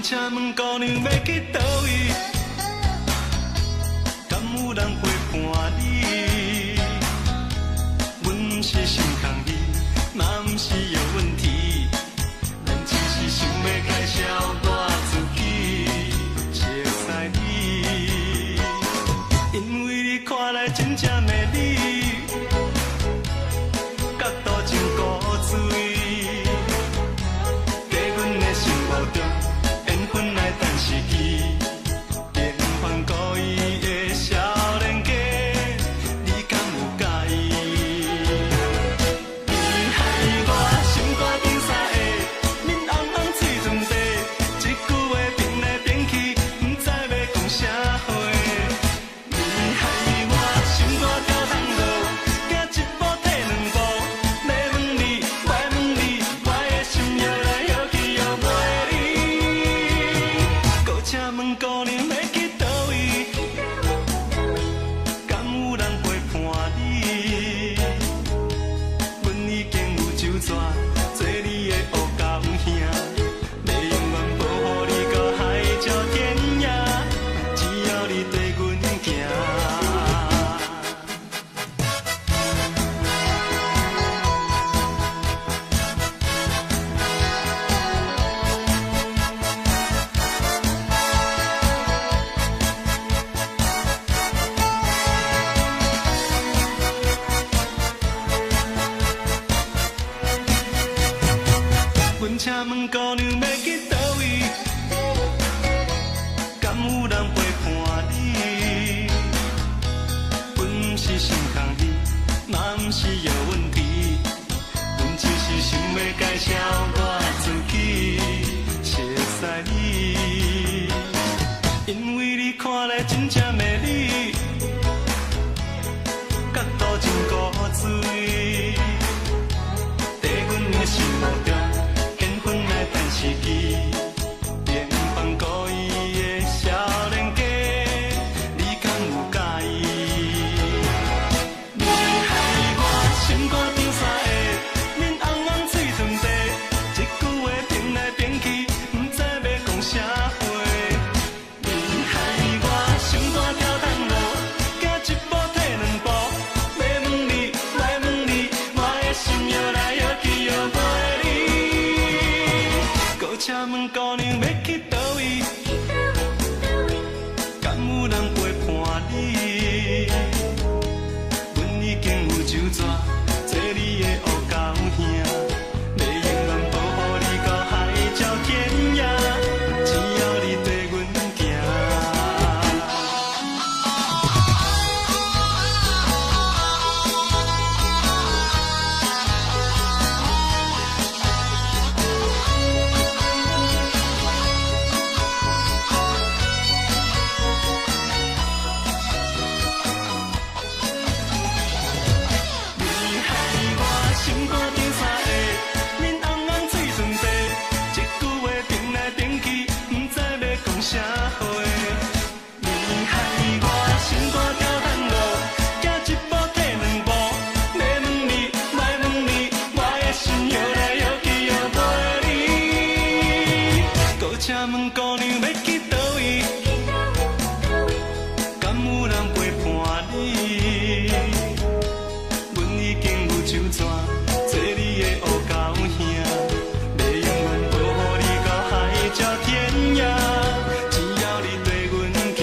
請問姑娘欲去佗位？敢有人陪伴你？阮毋是心空虛，嘛毋是有問題，咱只是想欲介紹我自己，熟似你，因為你看來真正美麗，角度真古錐，在阮的心目中，緣分來等時機，平凡故意的少年家，你敢有佮意？你害我心肝頂三下，面紅紅喙唇白，這句話變來變去，毋知欲講啥話。你害我心肝跳銅鑼，行一步退兩步，欲問你，欲問你，我的心搖來搖去搖袂離。閣請問姑娘欲去佗位？敢有人陪伴你？阮已經有酒醉，做你的烏狗兄，欲永遠保護你到海角天涯，只要你綴阮行。阮請問姑娘欲去佗位？敢有人陪伴你？阮毋是心空虛，嘛毋是有問題，阮只是想欲介紹我自己，熟似你，因為你看來真正美麗，角度真古錐，在阮的心目中，緣分來等時機，平凡故意的少年家，你敢有佮意？你害我心肝頂三下，面紅紅喙唇白，這句話變來變去，毋知欲講啥話。你害我心肝跳銅鑼，行一步退兩步，欲問你，欲問你，我的心搖來搖去搖袂離。閣請問姑娘欲去佗位？敢有人陪伴你？阮已經有酒醉，做你的烏狗兄，欲永遠保護你到海角天涯，只要你綴阮行。你害我心肝頂三下，面紅紅喙唇白，這句話變來變去，毋知欲講啥話。你害我心肝跳銅鑼，行一步退兩步，欲問你，欲問你，我的心搖來搖去搖袂離。閣請問姑娘欲去佗位？敢有人陪伴你？阮已經有酒醉，做你的烏狗兄，欲永遠保護你到海角天涯，只要你綴阮行。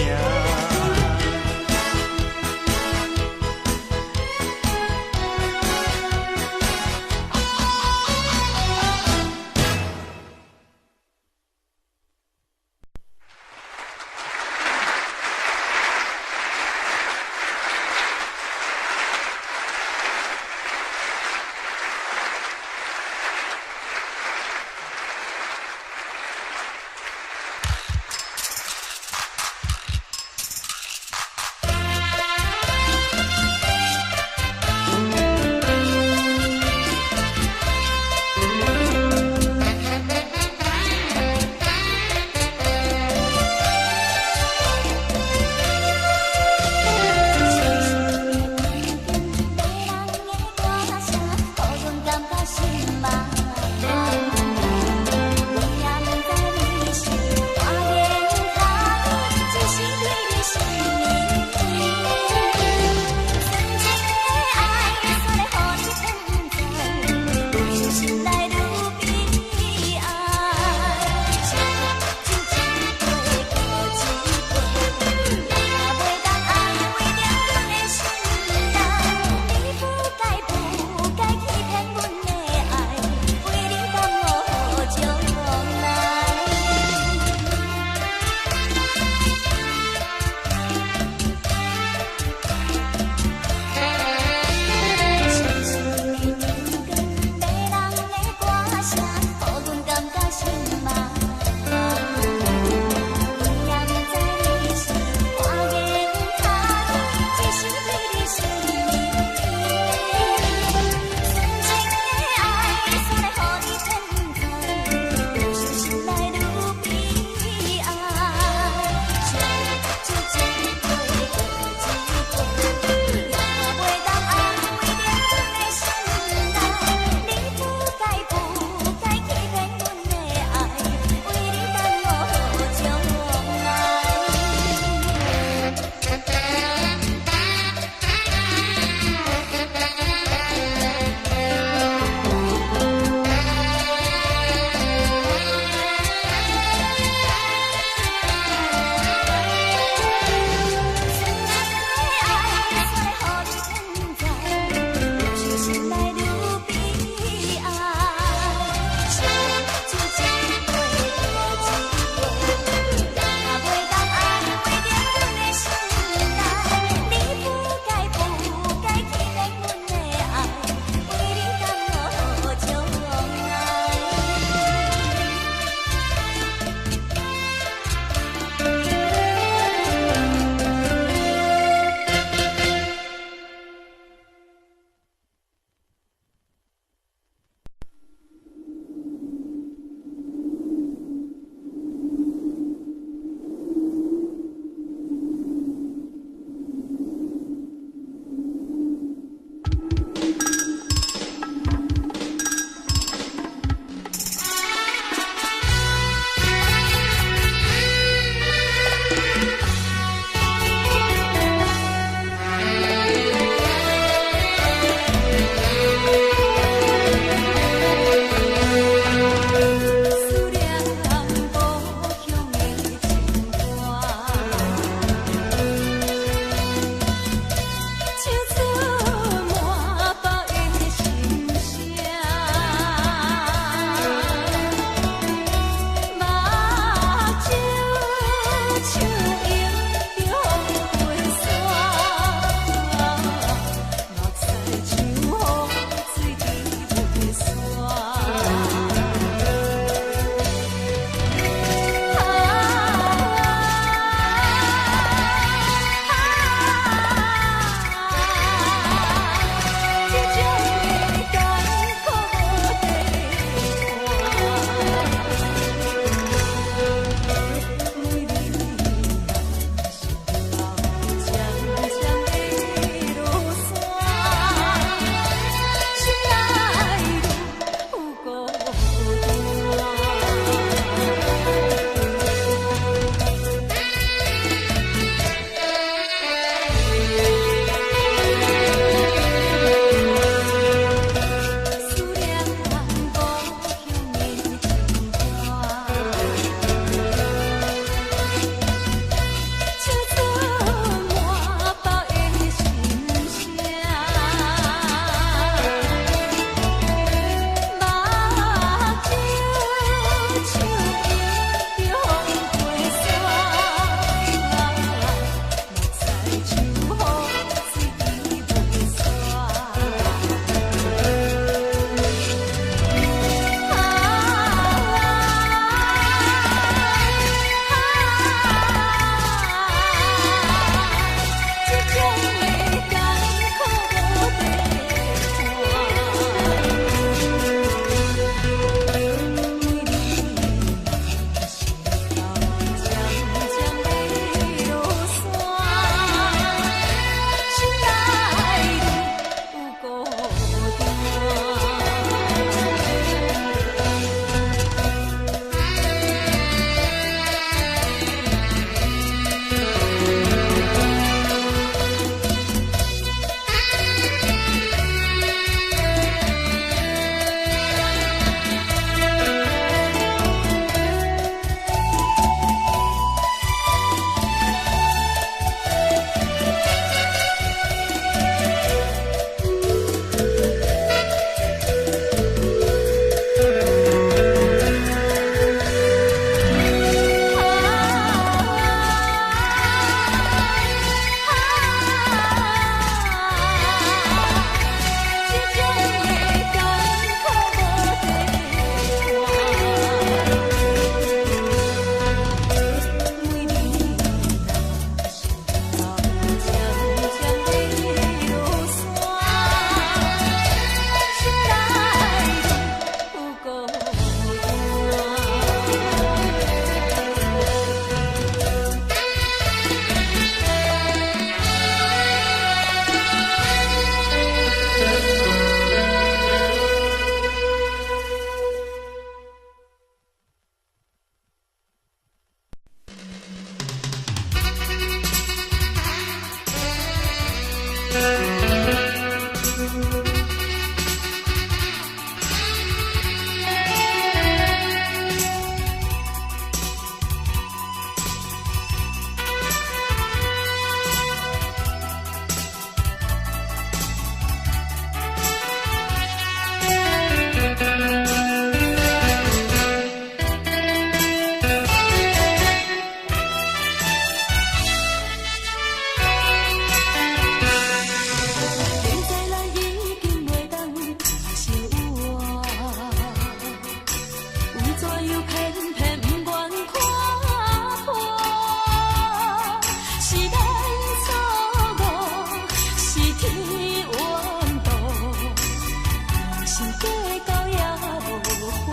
心計較也無法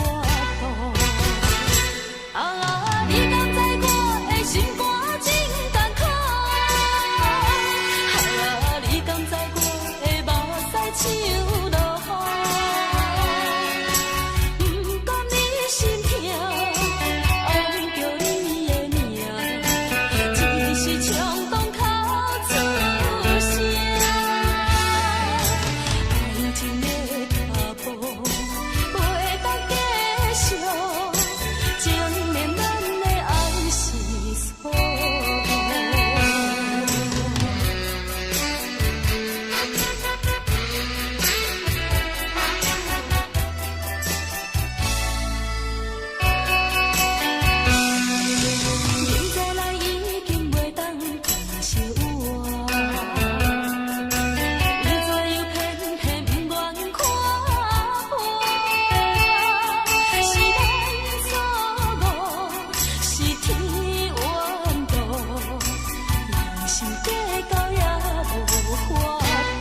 度。啊，你敢知我的心肝真艱苦？啊，你敢知我的目屎像落雨？毋甘你心疼，暗叫你的名，一時衝動哭出聲。愛情的腳步袂當繼續，證明咱的愛是錯誤。明知咱已經袂當共相活，你怎樣偏偏不願看破？是咱錯誤，是天怨妒，用心計較也無法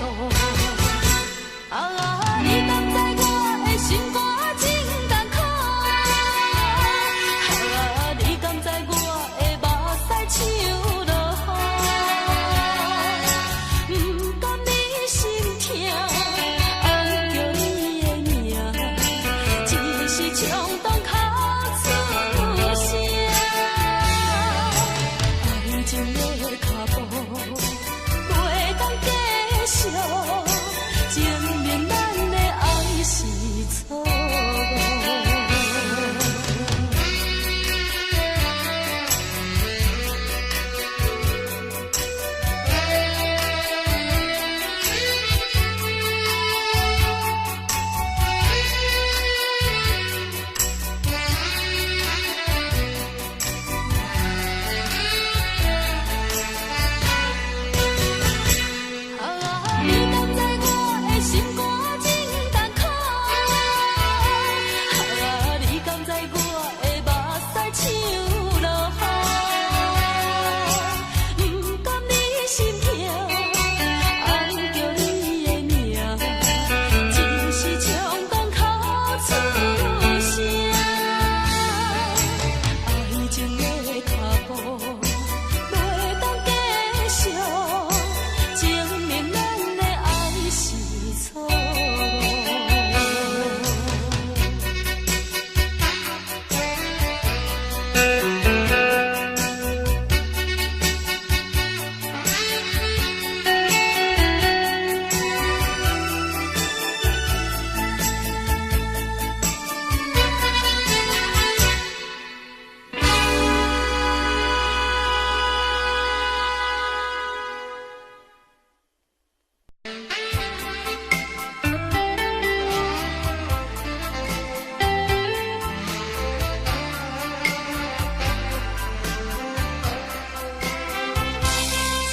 度。啊，你敢知我的心肝真艱苦？啊，你敢知我的目屎像落雨？毋甘你心疼，暗叫你的名，一時衝動哭出聲。愛情的腳步袂當繼續，證明咱的愛是錯誤。啊，你敢知我的心肝真艱苦？啊，你敢知我的目屎像落雨？毋甘你心疼，暗叫你的名，一時衝動哭出聲。愛情的腳步袂當繼續，證明咱的愛是錯誤。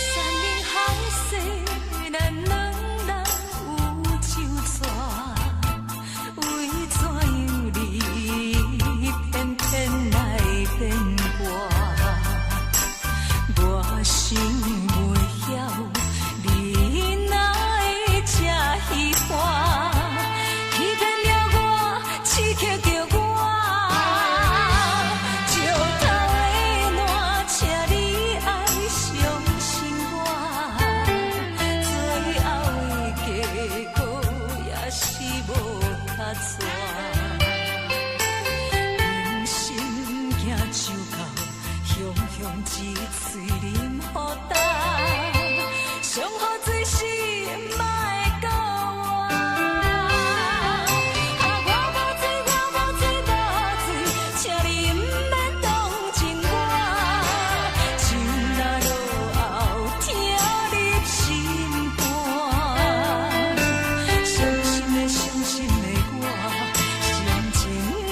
山盟海誓，咱兩人有酒醉，為怎樣你偏偏來變卦？我想袂曉，你哪會這虚華？欺騙了我，刺激著我。石頭的爛，請你愛相信我，最後的結果也是無卡紙。用心行就到，雄雄一喙啉予干，上好水是莫閣活。啊，我無醉，我無醉，無醉，請你毋免同情我。酒若落後，疼入心肝。傷心的，傷心的我，心情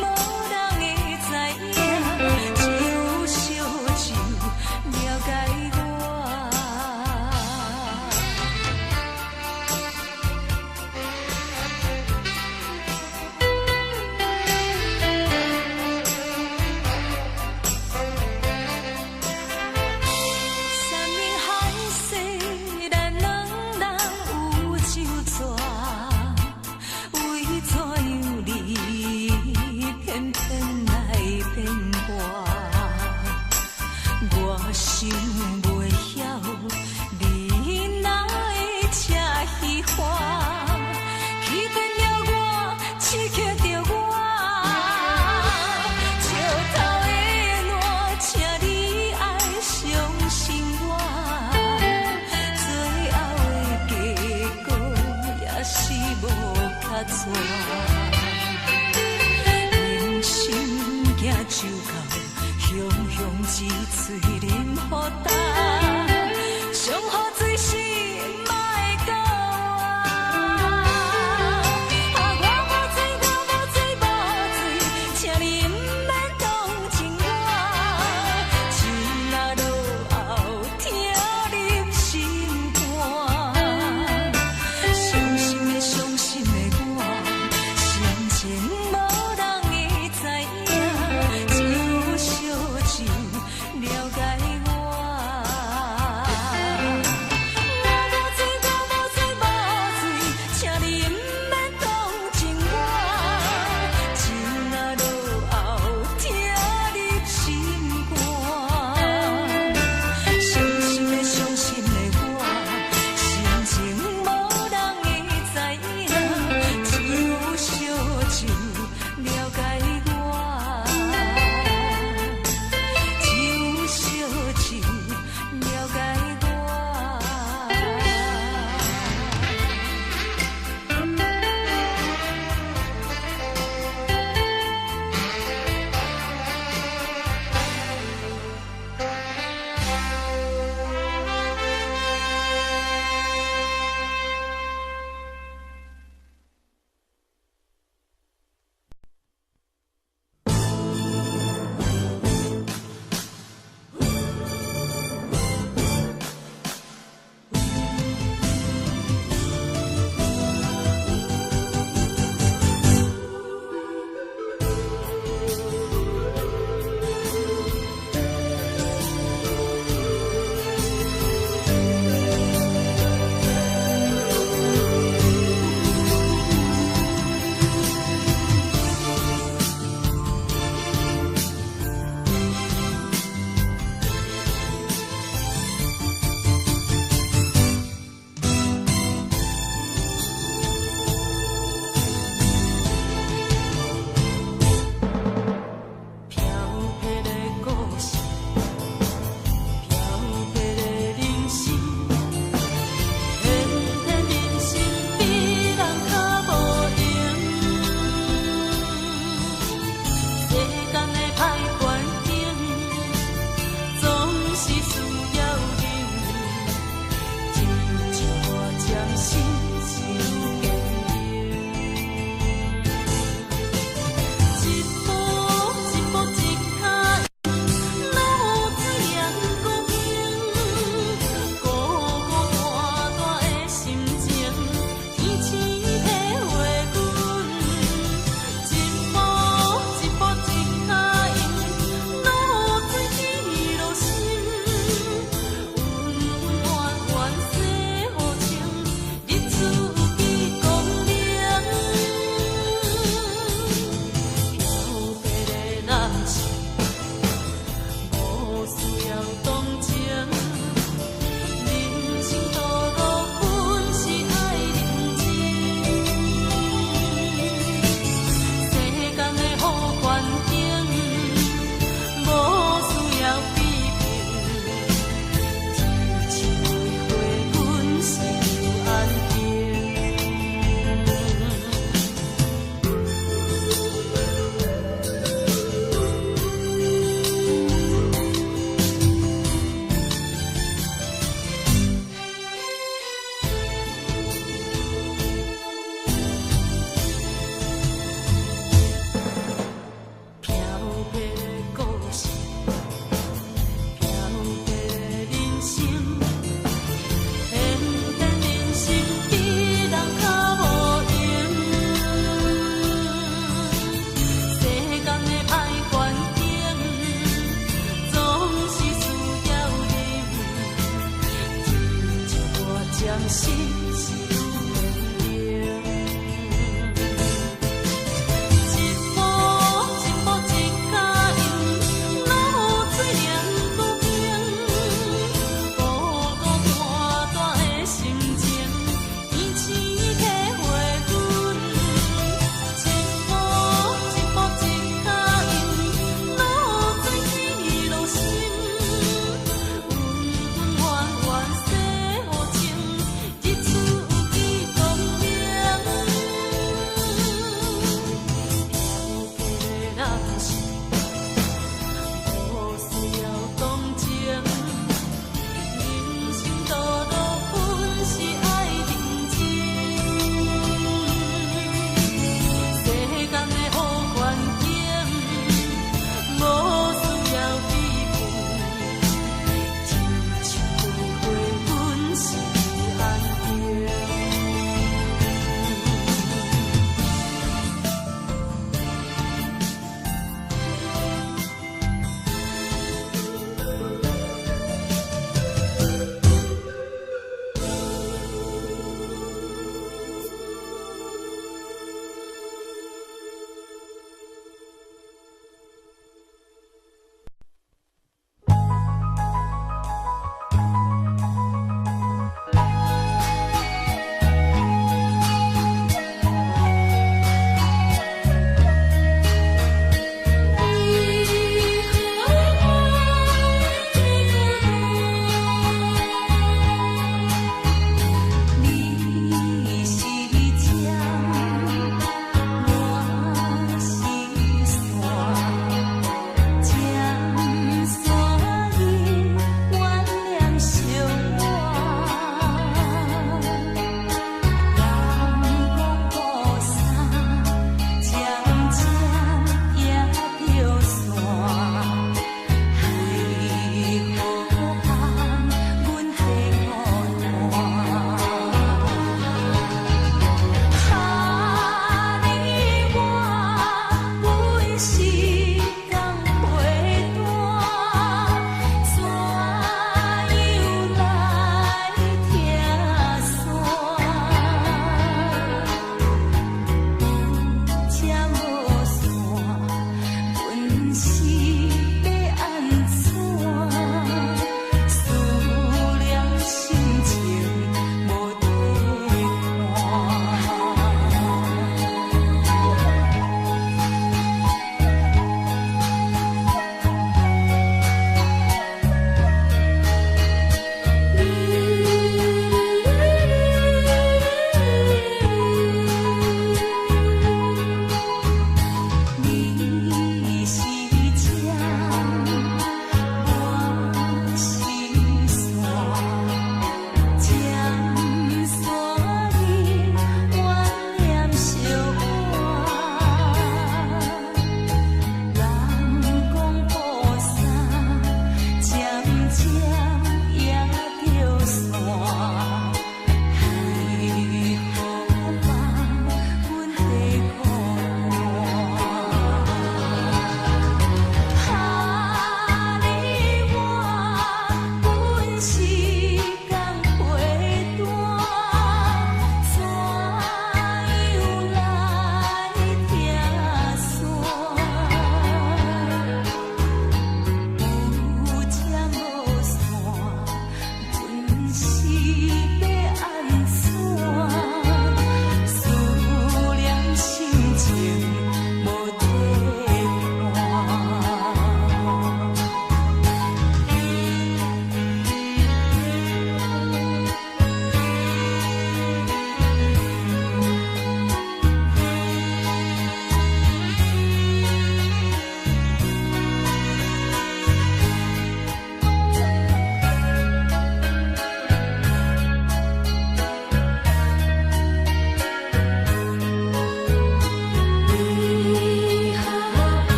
無人會知影，只有燒酒了解我。袂曉，你哪會這喜歡？欺騙了我，刺激著我，石頭的爛，請你愛相信我，最後的結果也是無卡紙。人生行就到，雄雄一喙啉予焦，上好水是嘛會到啊！啊，我無罪，我無罪，無罪，請你毋免同情我，情若落後，疼入心肝。傷心的傷心的我，心情無人會知影，只有燒酒了解我。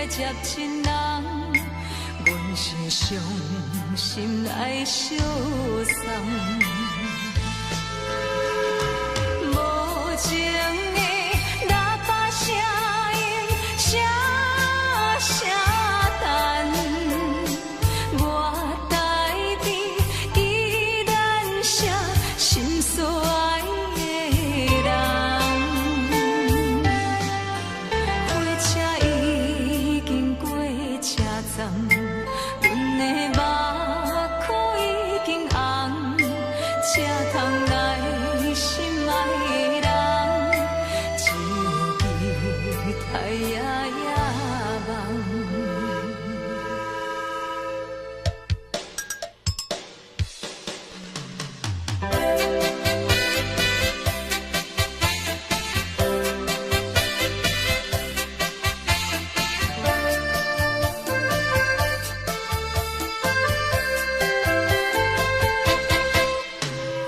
來接親人，阮是傷心來相送。無情的喇叭聲音，聲聲等，我台邊依然寫心所愛的人。火車已經過車站，阮的目眶已經紅，車窗內心愛的人，只有期待夜夜夢。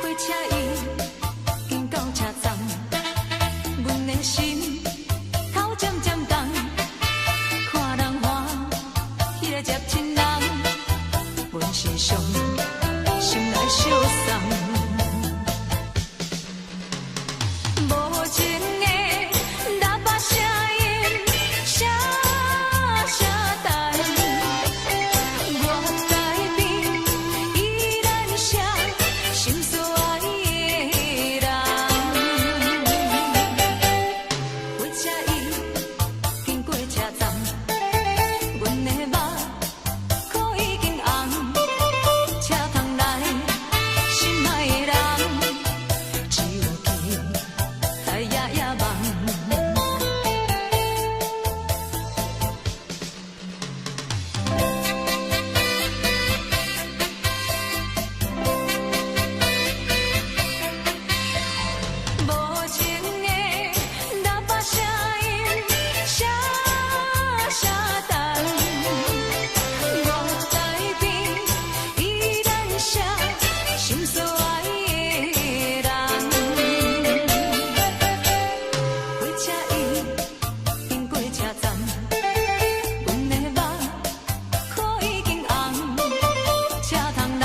火車已經到車站，阮的心頭漸漸重，看人歡喜來接親人，阮是傷心來相送。無情的喇叭聲音，聲聲等，我台邊依然寫心所愛的人。火車已經過車站，阮的目眶已經紅，車窗內心愛的人，只有期待夜夜夢。無情的喇叭聲音，聲聲等，我台邊依然寫心所愛的人。火車已經過車站，阮的目眶已經紅，車窗內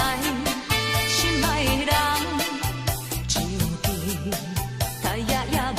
心愛的人，只有期待夜夜夢。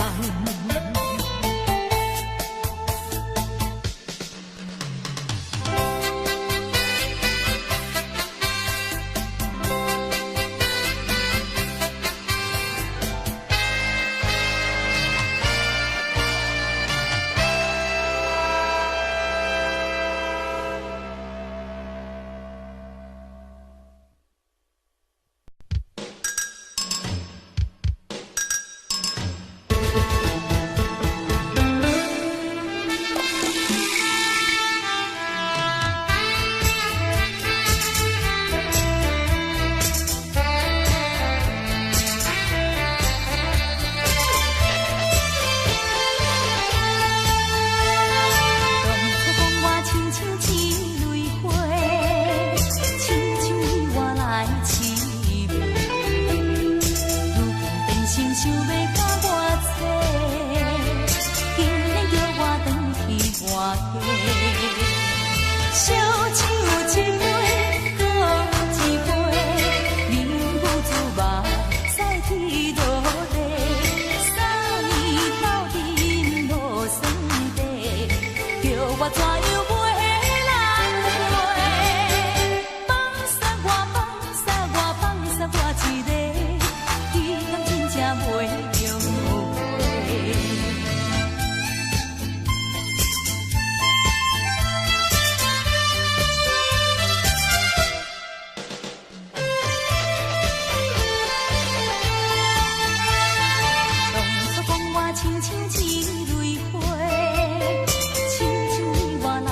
當初講我親像一蕊花，親像你我來痴迷，如今變心想欲共我找，竟然叫我轉去換家。燒酒一杯，閣一杯，忍不住目屎铁落地。三年鬥陣無算地，叫我怎樣袂難過？放殺我，放殺我，放殺我一个，伊敢真正袂後悔？當初講我親像一蕊花，親像你我來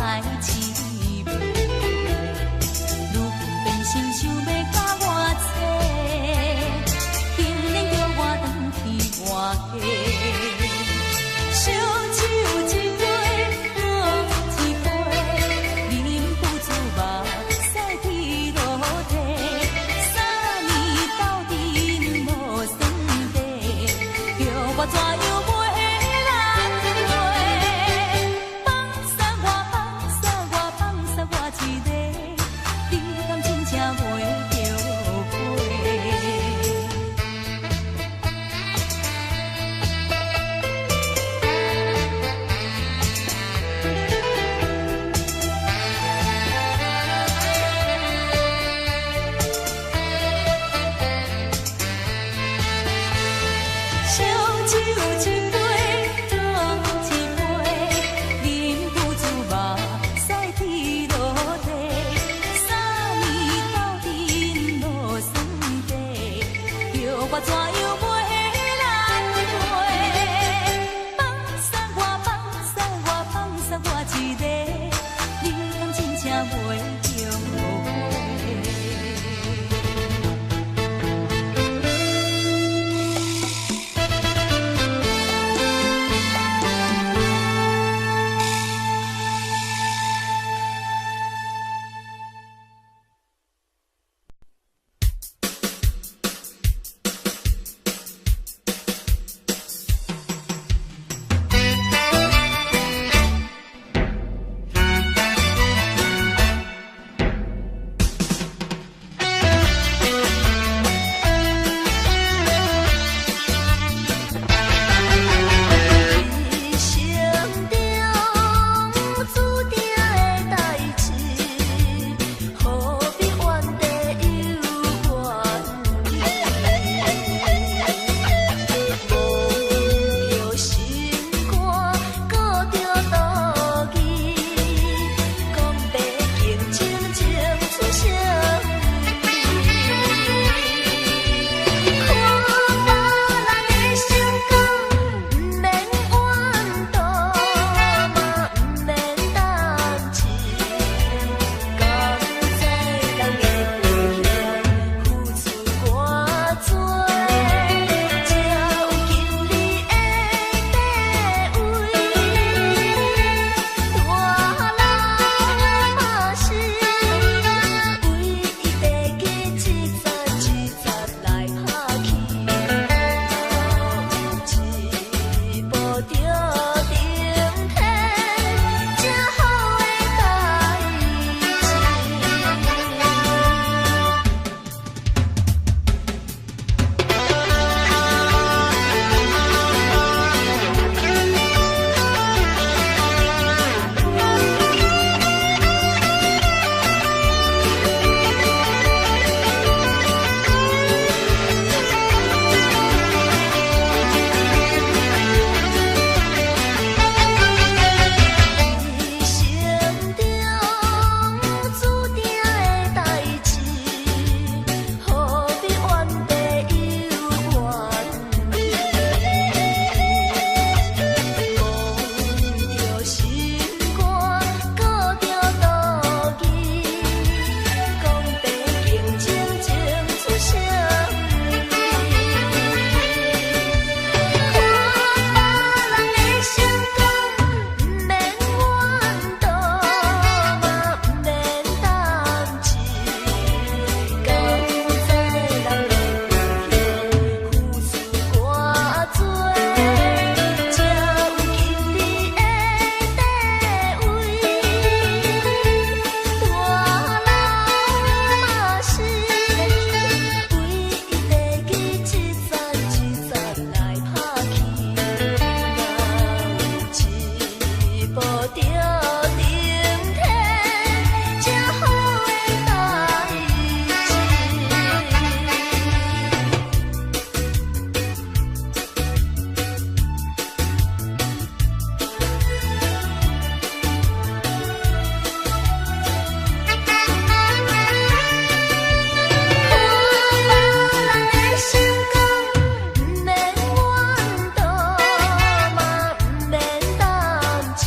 著登天，這好的代志。看別人的成功，毋免怨妒，嘛毋免擔心。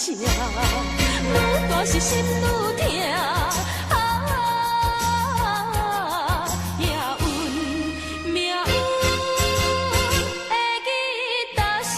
聲，愈大是心愈疼。啊，命運命運的吉他聲。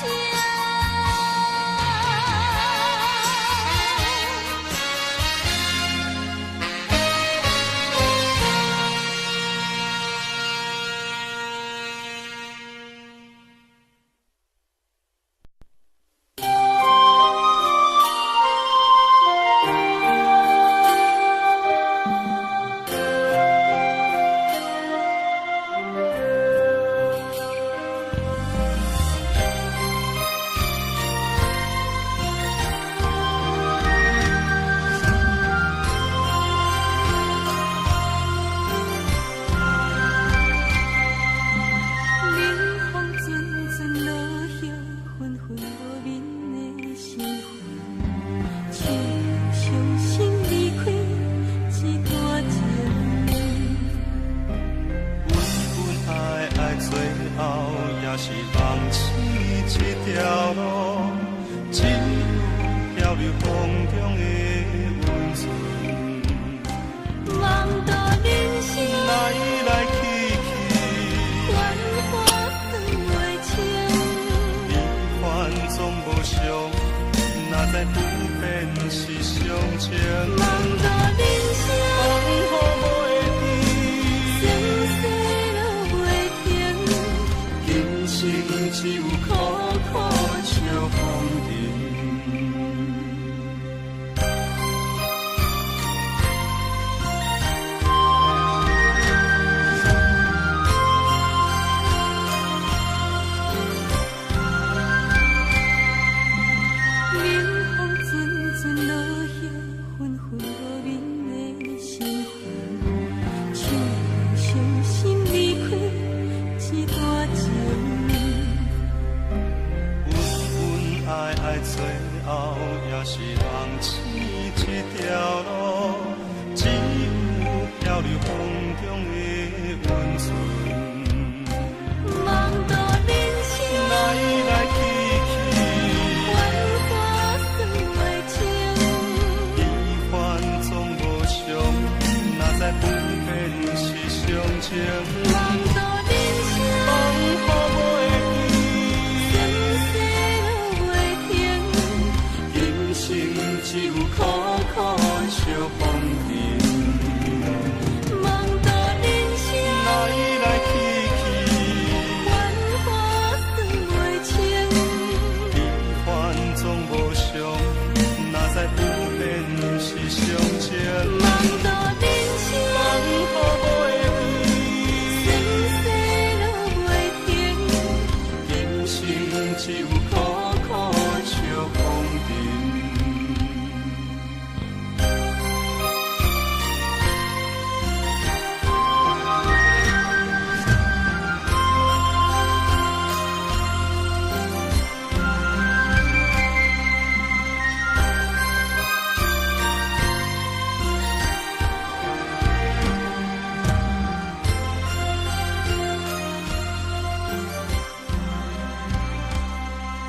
冷風陣陣落葉，紛紛無眠的時分，唱傷心離開這段情。阮阮愛愛最後也是放棄這條路，只有漂流風中的溫存。望到人生來來去去，繁華算袂清。悲歡總無常，哪知不變是常情。望到人生風雨無會知，酸酸落袂停。今生只有苦苦笑風塵。冷風陣陣落葉，紛紛無眠的時分，唱傷心離開這段情。阮阮愛愛最後也是放棄這條路，只有漂流風中的溫存。望到人生來來去去，繁華算袂清。悲歡總無常，哪知不變是常情。望到人生風雨無會知，酸酸落袂停。今生只有苦苦笑風塵。望到人生來來去去，繁華算袂清。悲歡總無常，哪知不變是常情。望到人生風雨無會知，酸酸落袂停。今生只有苦苦笑風塵。冷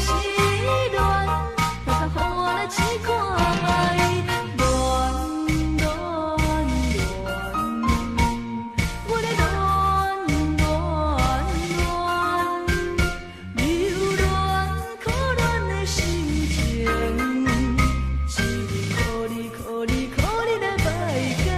失戀，大家予我來試看覓，戀戀戀，我咧戀戀戀，留戀可憐的心情，只為予你，予你，予你來排解。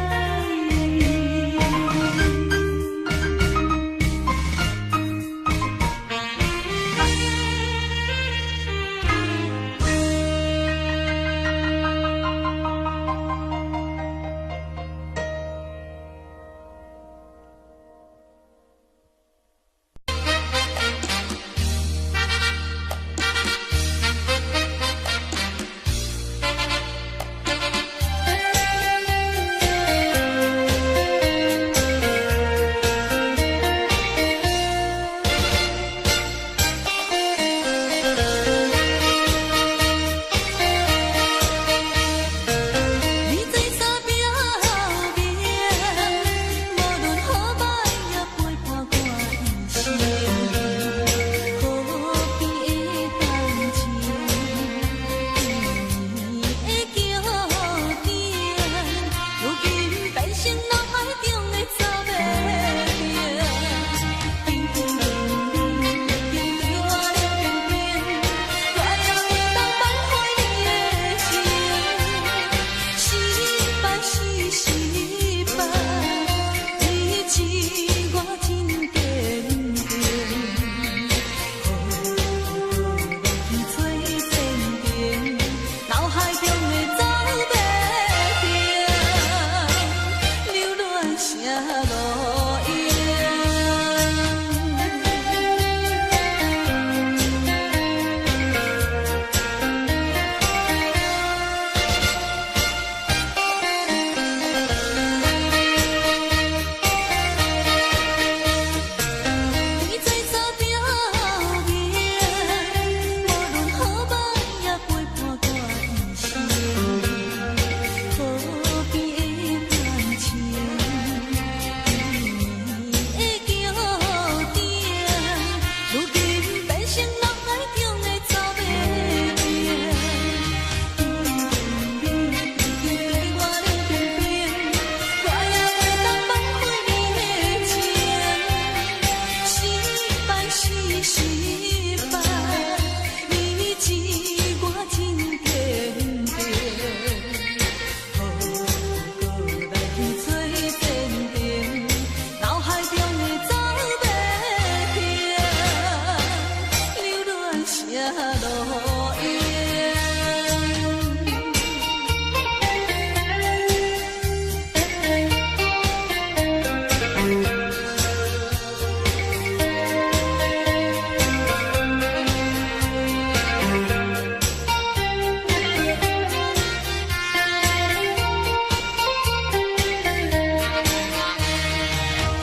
你做啥拼命？無論好歹也陪伴我一生，河邊的感情，甜蜜的橋頂，如今變成腦海中的走馬燈。天你已經對我冷冰冰，我也袂當挽回你的情。失敗是失敗，你知我真堅定。予我來去找前程，腦海中的走馬燈，留戀成路用。你做啥拼命？無論好歹也陪伴我一生。河邊的感情，甜蜜的橋頂，如今變成腦海中的走馬燈。你已經對我冷冰冰，我也袂當挽回你的情。失敗是失敗，你知我真堅定。予我來去找前程，腦海中的走馬燈，留戀成路用。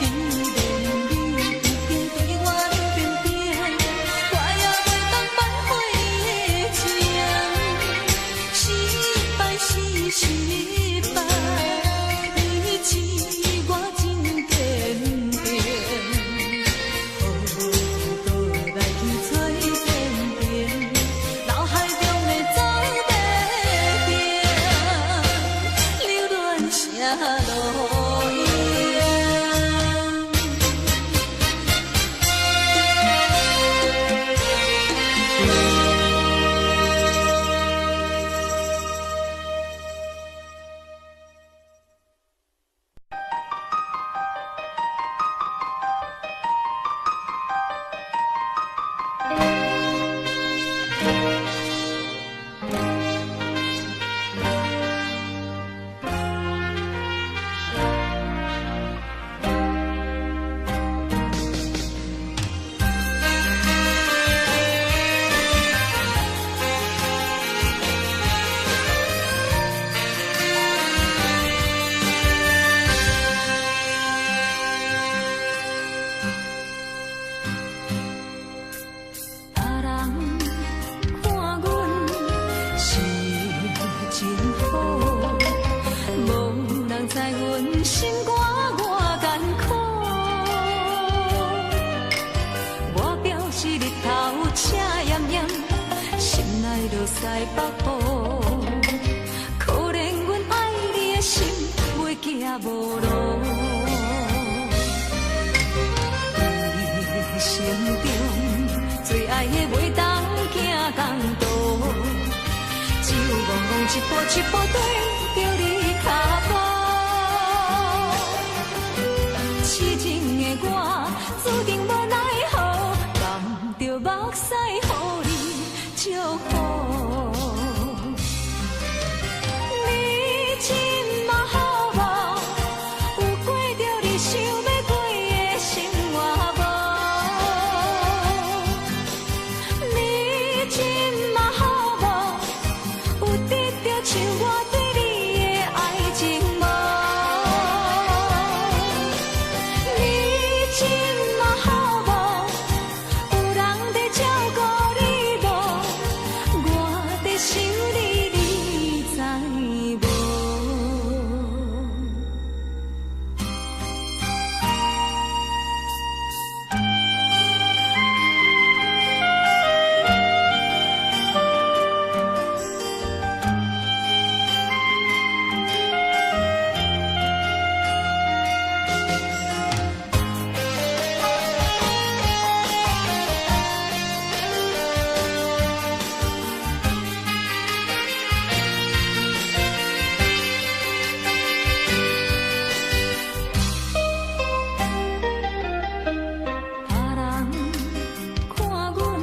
既然你已經對我冷冰冰，我也袂當挽回你的情。失敗是失敗，你知我真堅定。予我來去找前程，腦海中的走馬燈，留戀成路用。別人看阮是真好，無人知阮心肝偌艱苦。我表示日頭赤炎炎，內落西北風。可憐阮愛你的心，袂驚無路。一生中最愛的袂當行仝途，只有戆戆一步一步跟著你跤步。痴情的我注定無奈何，含著目屎予你祝福。你這馬好無？有過著你想欲過的生活無？你這馬好無？有得著像我對你的愛情無？你這馬好無？有人佇照顧你無？我佇想你，你知無？別人看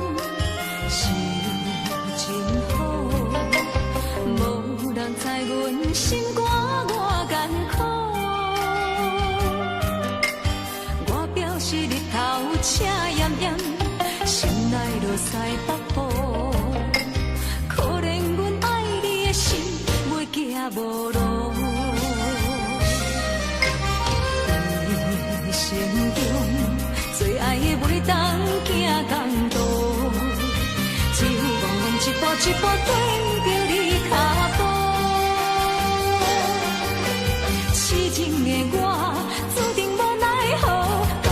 阮是真好，無人知阮心肝偌艱苦。我表示日頭赤炎炎，心內落西北風。可憐阮愛你的心，袂驚無路。一生中最愛的袂當行仝途，只有戆戆一步一步跟著你跤步。痴情的我注定無奈何，含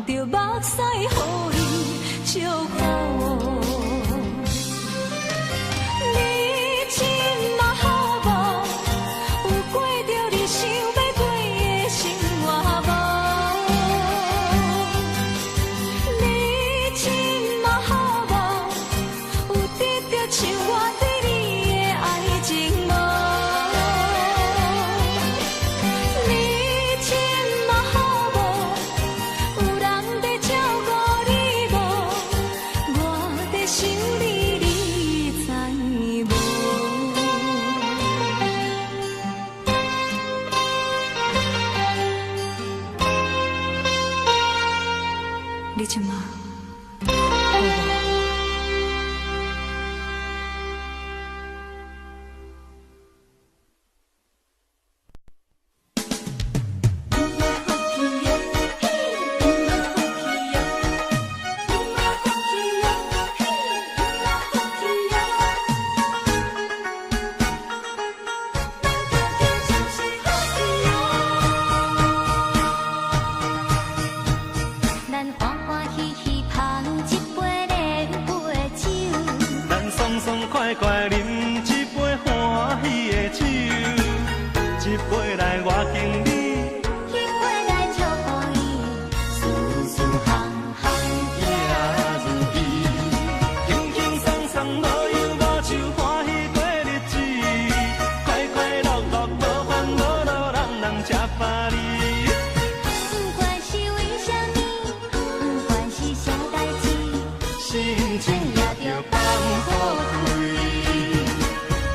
著目屎予你祝福。你這馬好無？有過著你想欲過的生活無？你這馬好無？有得著像我對你的愛情無？你這馬好無？有人佇照顧你無？我佇想你，你知無？你這馬好無？咱歡歡喜喜捧一杯連杯酒，咱爽爽快快啉一杯歡喜的酒，這杯來我敬你，彼杯來祝福伊，事事行行也如意，輕輕鬆鬆無憂無愁，歡喜過日子，快快樂樂無煩無惱，人人吃百里。不管是為啥物，不管是啥代誌，心情也著放好開。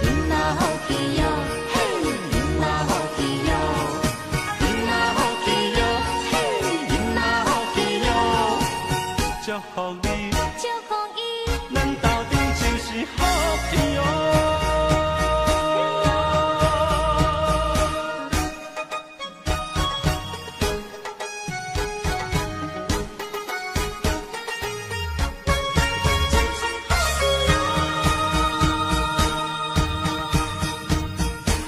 飲嘛好氣喲，嘿，飲嘛好氣喲，飲嘛好氣喲，嘿，飲嘛好氣喲，祝福你，祝福伊。咱鬥陣就是福氣喲。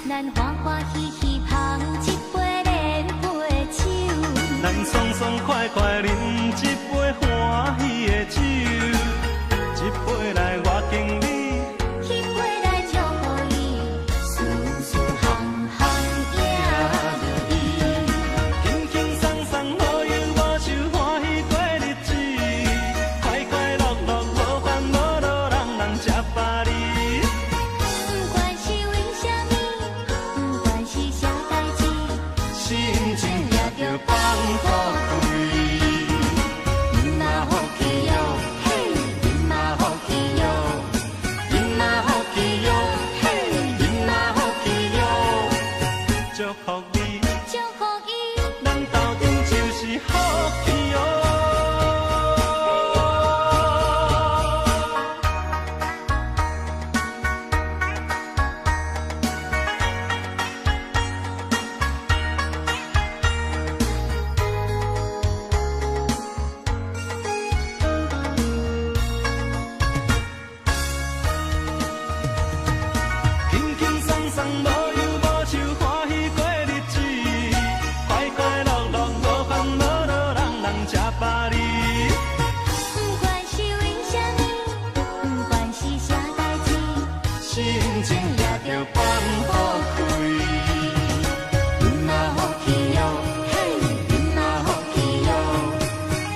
咱歡歡喜喜捧一杯連杯酒，咱爽爽快快啉一杯歡喜的酒，這杯來我敬你，彼鬆，無憂無愁，歡喜過日子，快快樂樂，無煩無惱，人人吃百里。不管是為啥物，不管是啥代誌，心情也著放予開。囡仔福氣喲，嘿，囡仔福氣喲，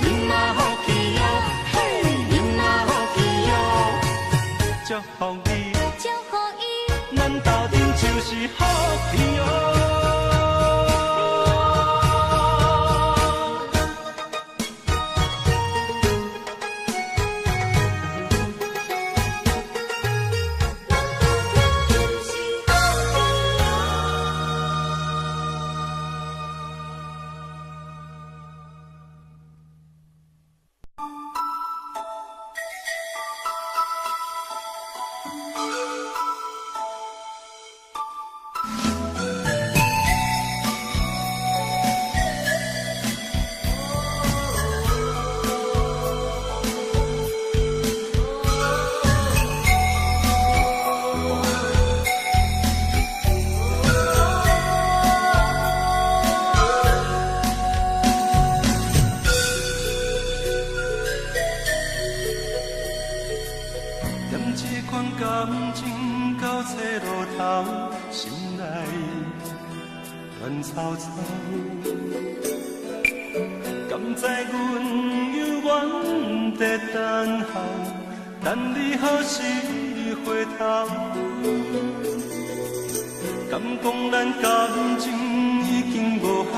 囡仔福氣喲，嘿，囡仔福氣喲，祝福你，祝福伊，咱鬥陣就是福氣喲。咱鬥陣就是福氣喲。踮這款感情到冊路頭，心內亂糟糟。敢知阮猶原在等候，等你何時回頭？敢講咱感情已經無效，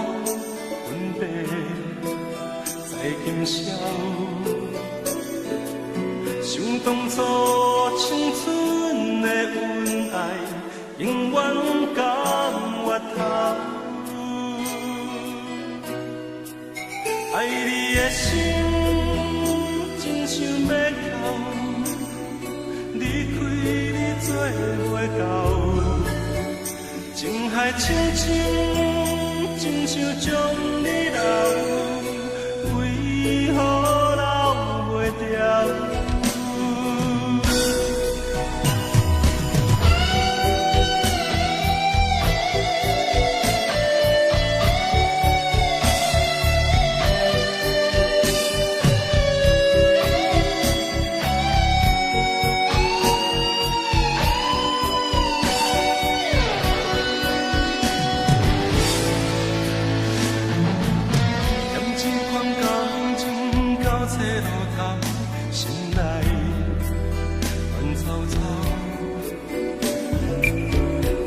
分別在今宵。想當初青春的恩愛，永遠甘越頭。愛你的心真想欲哭，離開你做袂到。情海深深，真想將你留，為何留袂牢？踮這款感情到冊路頭，心內亂糟糟。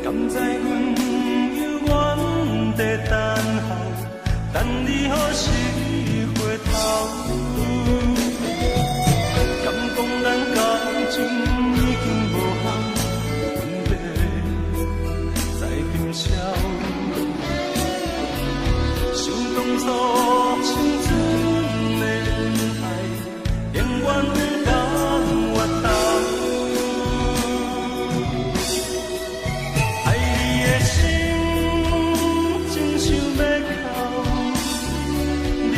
敢知阮猶原在等候，等你何時回頭？敢講咱感情已經無效，分別在今宵。想當初青春的恩愛，永遠甘越頭。愛你的心真想欲哭，離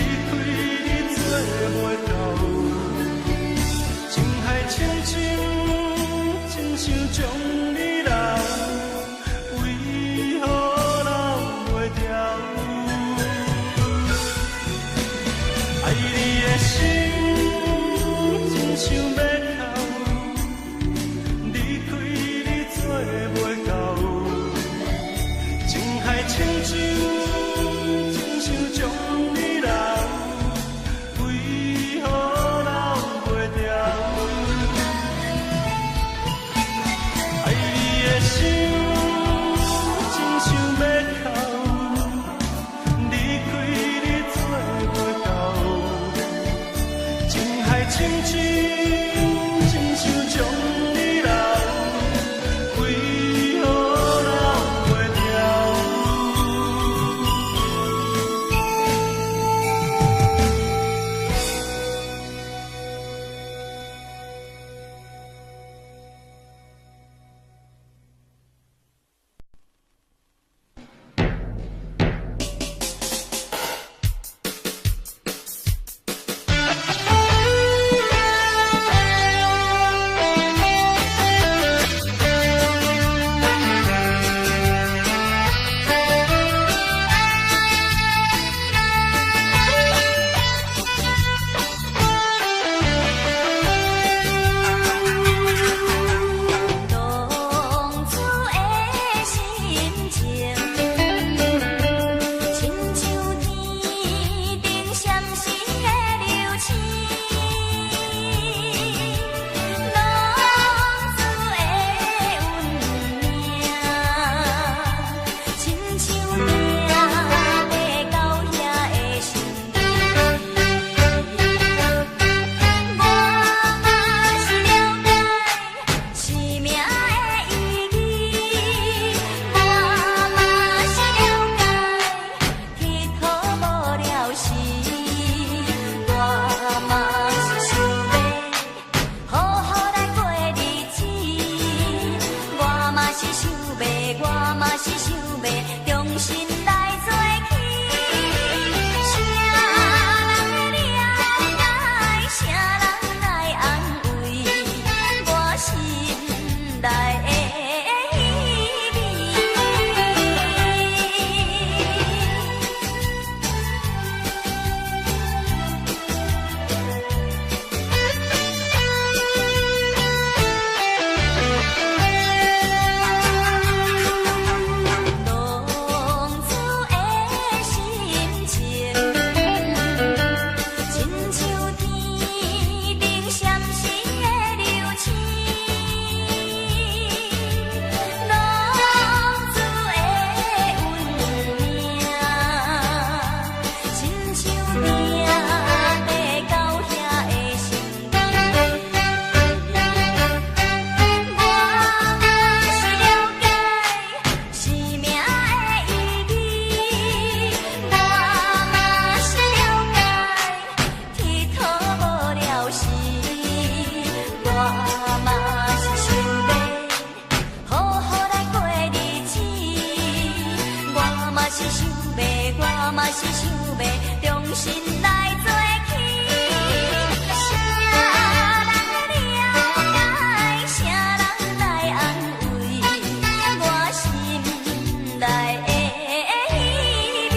是想欲，我嘛是想欲重新來做起。啥人會了解？啥人來安慰我心內的稀微？浪子的心情，親像天頂閃閃的流星。浪子的運命，親像定地厚遐的心機。我嘛是了解生命的意義，我嘛是了解鐵托無了時，我嘛是想欲好好來過日子，我嘛是想欲，我嘛是想欲重新來做起。啥人會了解？啥人來安慰我心內的稀微？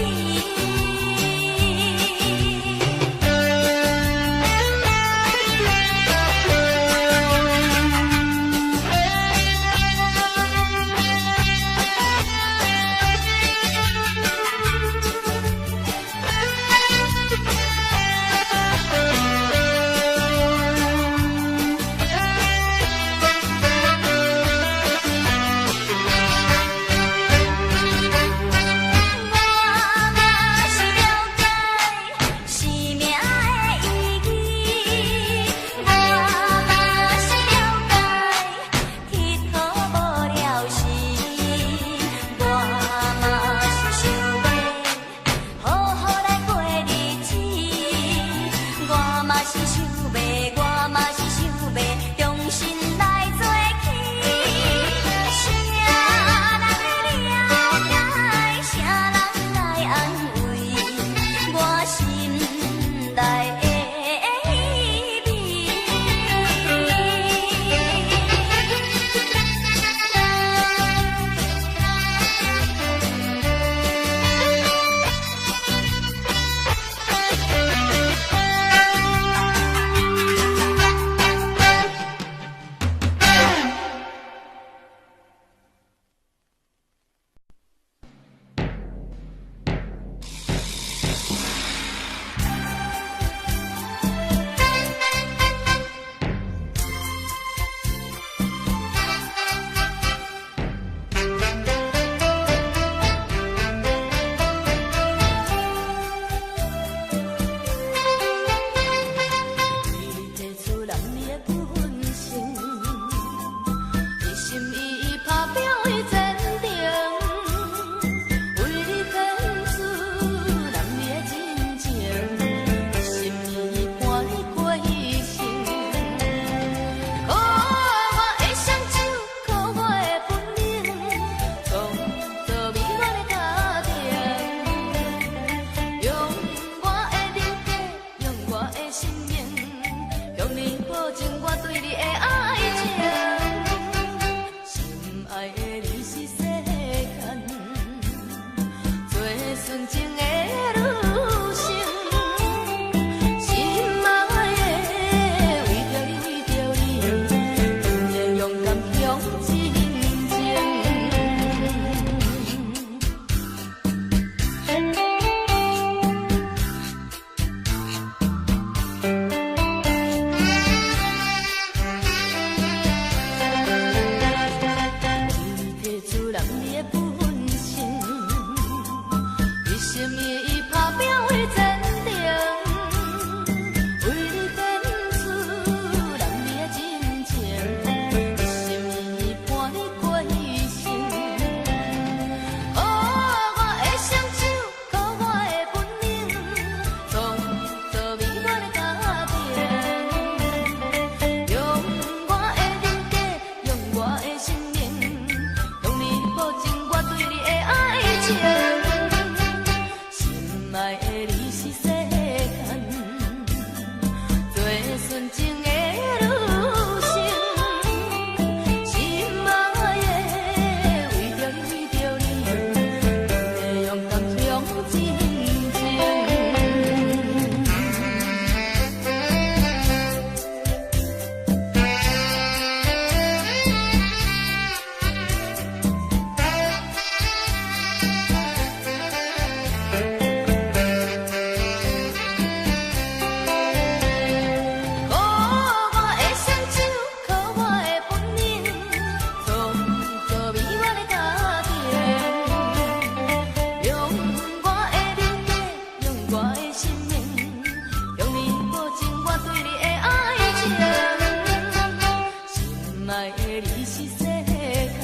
是世間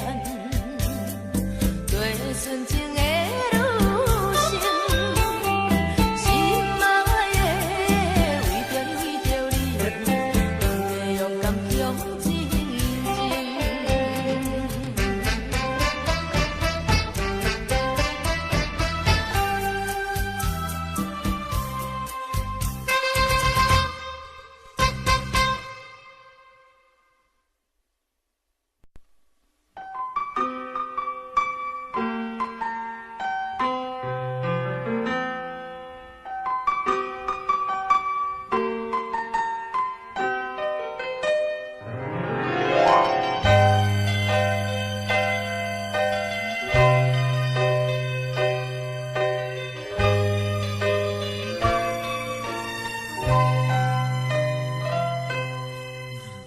最純情的女生。心愛的，為著你，為著你，阮會勇敢向前進。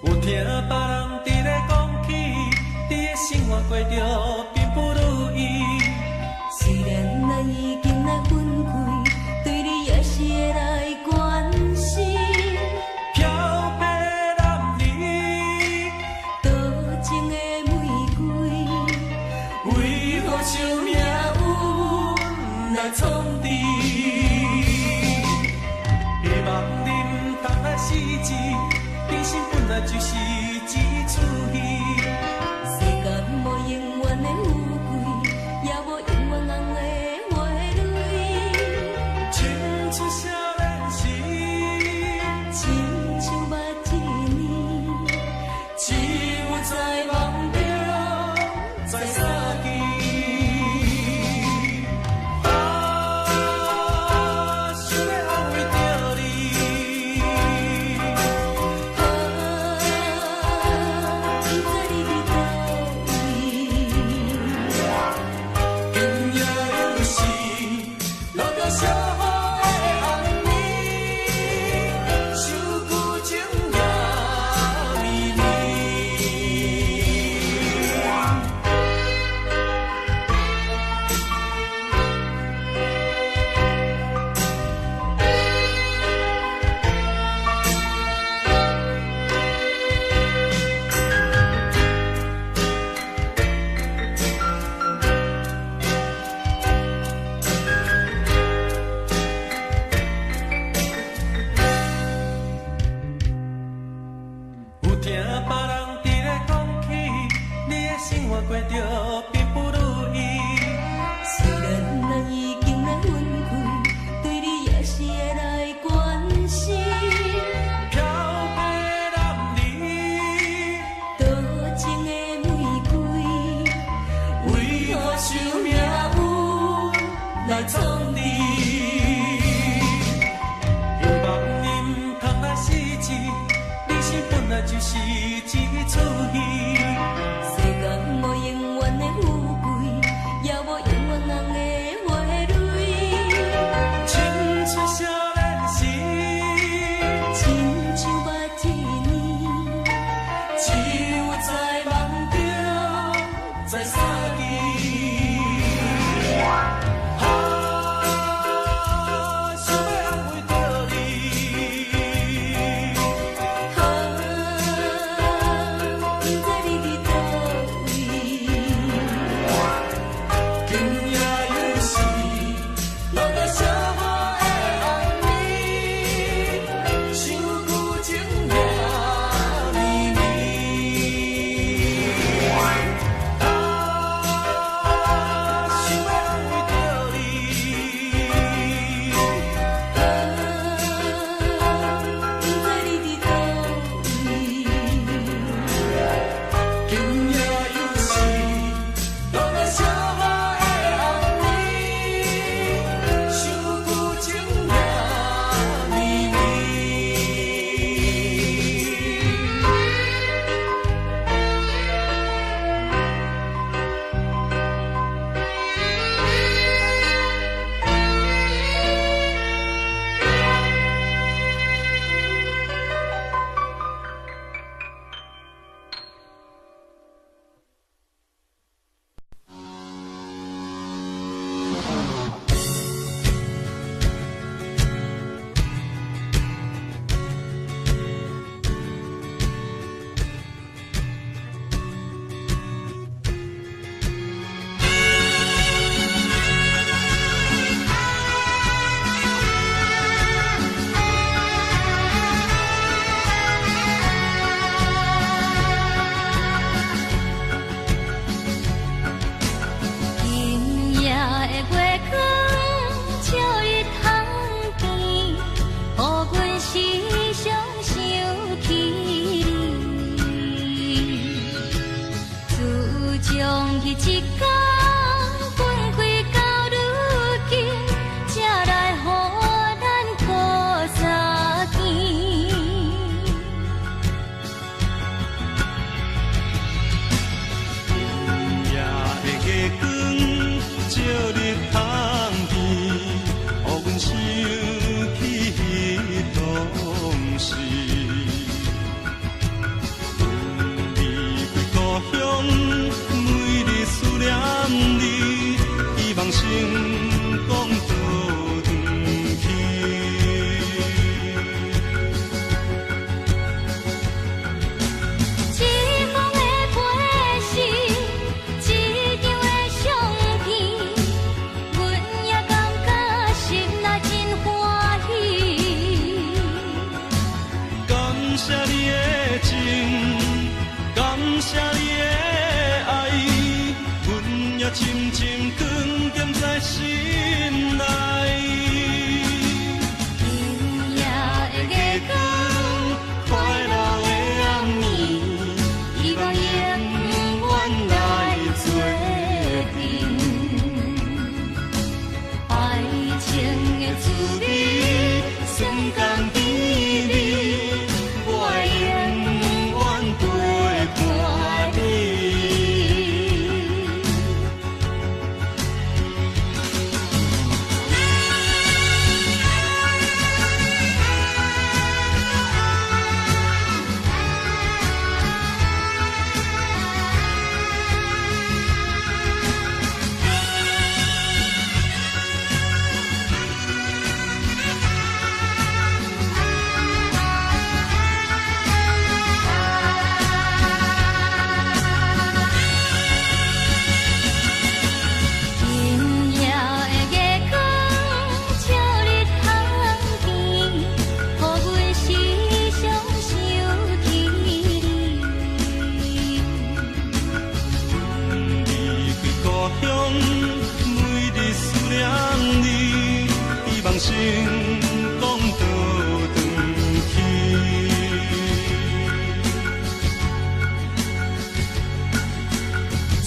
有聽別人佇咧講起，你的生活過著並不如意。雖然咱已經來分開，對你也是會來關心。飄泊男兒，多情的玫瑰，為何受命運來創治？希望你毋通來失志，人生本來就是一齣戲。世間無永遠的富貴，也無永遠紅的花蕊。青春少年時，親像捌一年，只有在夢中再相見。啊，想欲安慰著你。啊，不知你佇佗位。今夜又是落著小雨的暗暝，相舊情也綿綿。有聽別人佇咧講起，你的生活過著並不如意。雖然咱已經來分開，對你也是會來關心。飄泊男兒，多情的玫瑰，為何受命運來創治？希望你毋通來失志，人生本來就是一齣戲。世間無永遠的富貴，也無永遠紅的花蕊。青春少年時，親像捌一年，只有在夢中再相見。啊，從彼一工分開到如今，才來予咱閣相見。夜的月光照入窗边，予阮想起彼当时。阮离开故乡，每日思念你，希望成功倒转去。一封的批信，一張的相片，阮也感覺心內真歡喜。感謝你的情，感謝你的愛，阮也深深囥踮在心內。今夜的月光，快樂的暗暝，希望永遠來做陣。愛情的滋味，酸甘甜蜜，我會永遠陪伴你。今夜的月光照入窗边，予阮時常想起你。離開故鄉，每日思念你，希望成功倒轉去。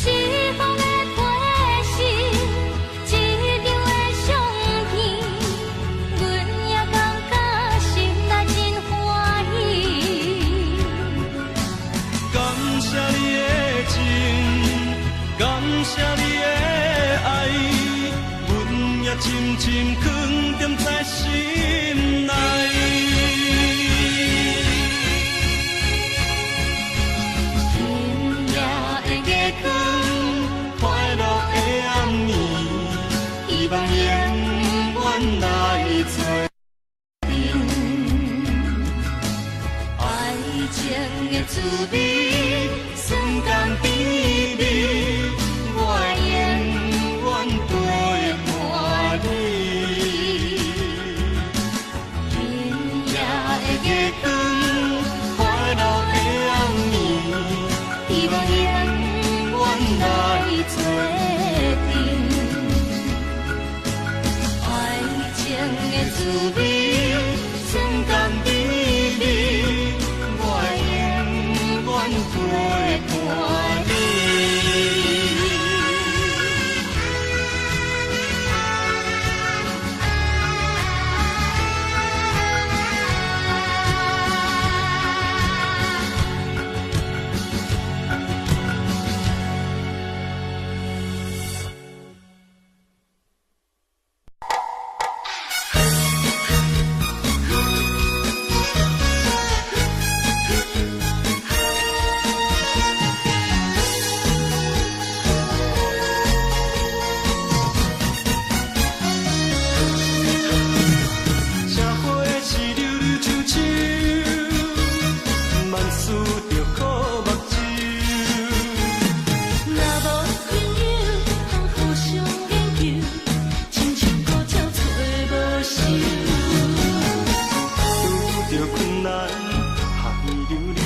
一封的批信，一張的相片，阮也感覺心內真歡喜。感謝你的情，感謝你的愛，阮也深深囥踮在心內。今夜的月光，快樂的暗暝，希望永遠來做陣。愛情的滋味，酸甘甜蜜，我會永遠陪伴你。今夜的月月光，快樂的暗暝，希望永遠來做陣。愛情的滋味，酸甘甜蜜，我會永遠陪伴你。社會是溜溜秋秋，萬事著靠目睭。若無朋友通互相研究，親像古鸟揣無泅。拄著困難汗流流，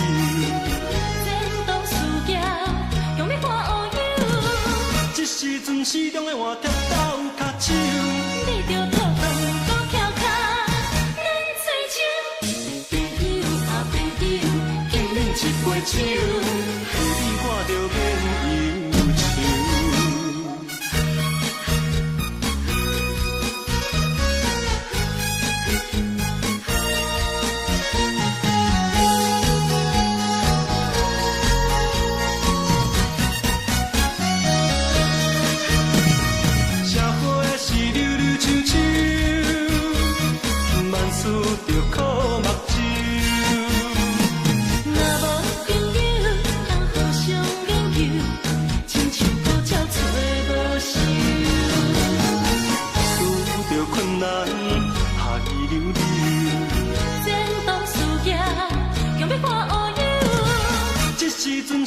前途事業强欲看烏有，這時陣市中的換帖鬥跤手，你著套動股翘跤，軟喙手。朋友啊朋友，敬恁一杯酒，有你我就免憂愁。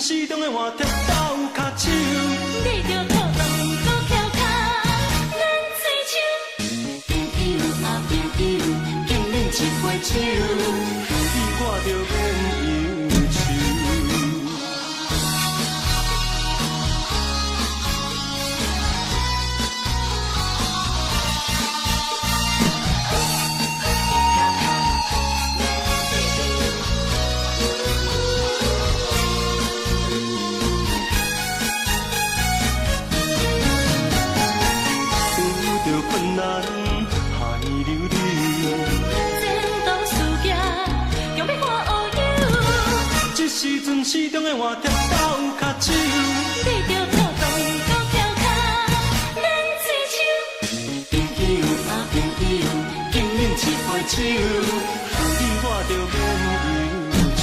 死中的换帖鬥跤手。你著套動閣翹跤，免喙手。朋友啊朋友，敬恁一杯酒，你我著免憂愁。遇著困難害流流，前途事業強欲看烏有。這時陣死中的換帖鬥跤手。你著套動閣翹跤，免喙手。朋友啊朋友，敬恁一杯酒，你我著免憂愁。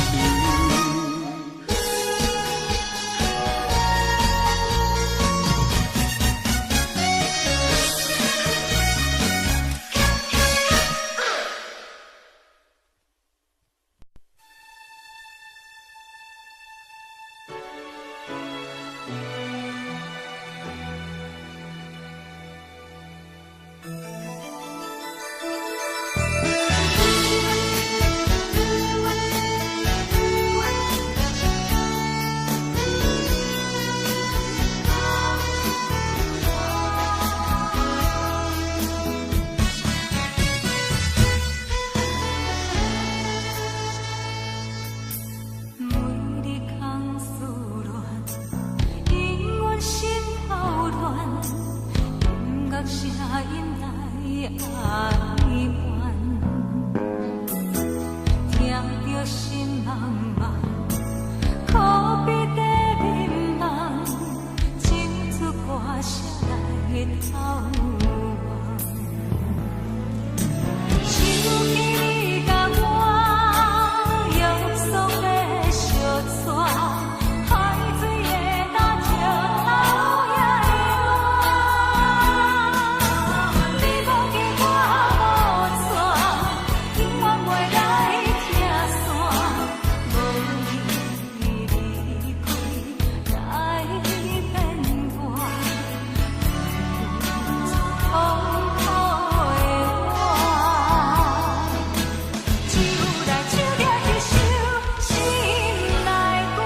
每日空思恋，永遠心頭亂，音樂聲音來哀怨，聽著心茫茫，可比地眠夢，唱出歌聲來投望。想起你共我約束欲相娶，海水的焦石頭也會爛。你無嫁我無娶，永遠袂來拆散。無你離開來變卦，痛苦的我。手來手掠一首心內歌。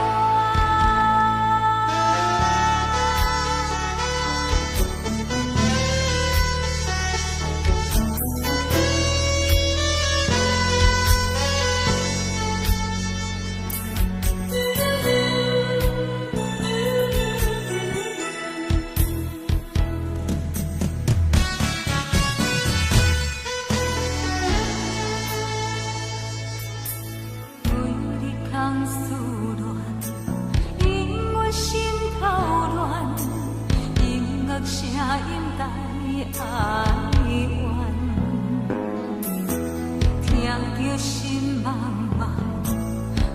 每日空思恋，永遠心頭亂，音樂聲音帶哀怨，聽著心茫茫，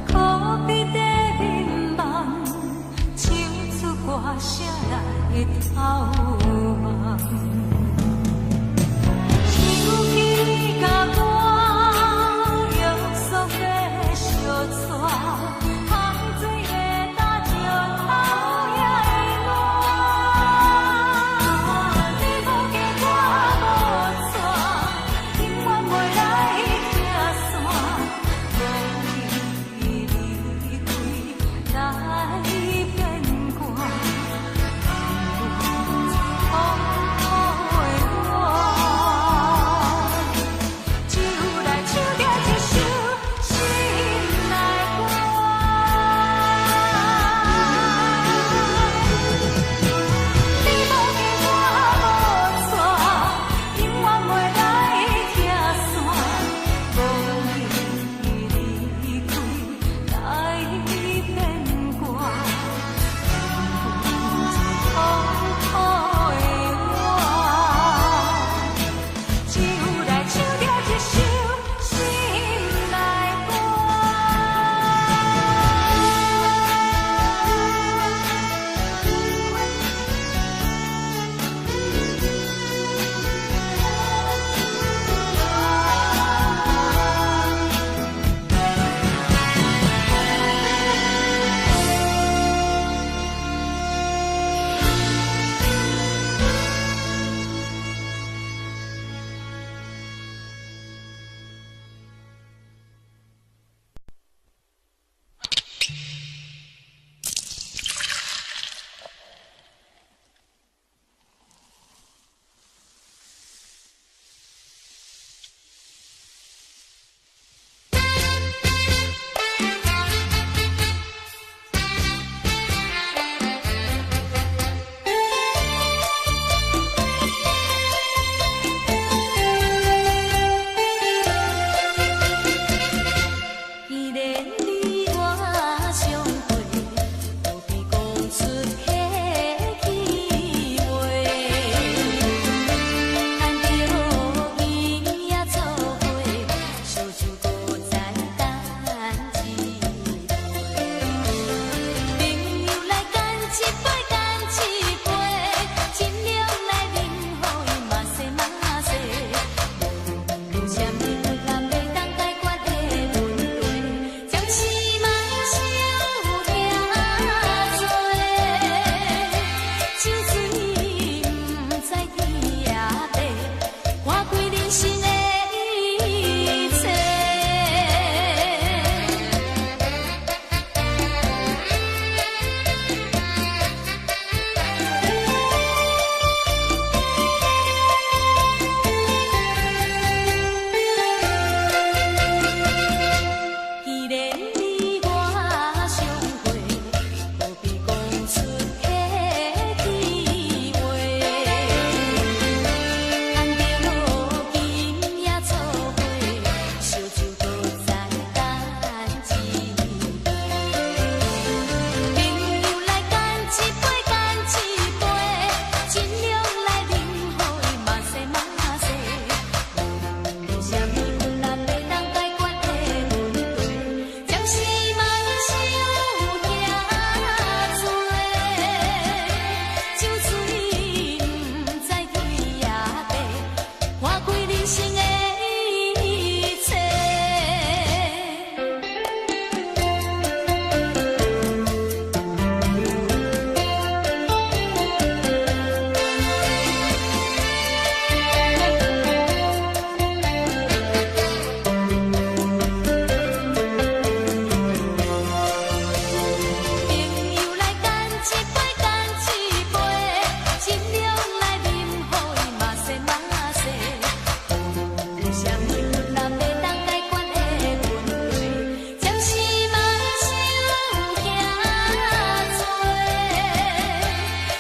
可比地眠夢，唱出歌聲來投望。想起你共我約束欲相娶，海水的焦石頭也會爛。你無嫁我無娶，永遠袂來拆散。無你離開來變卦，痛苦的我。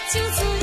酒醉。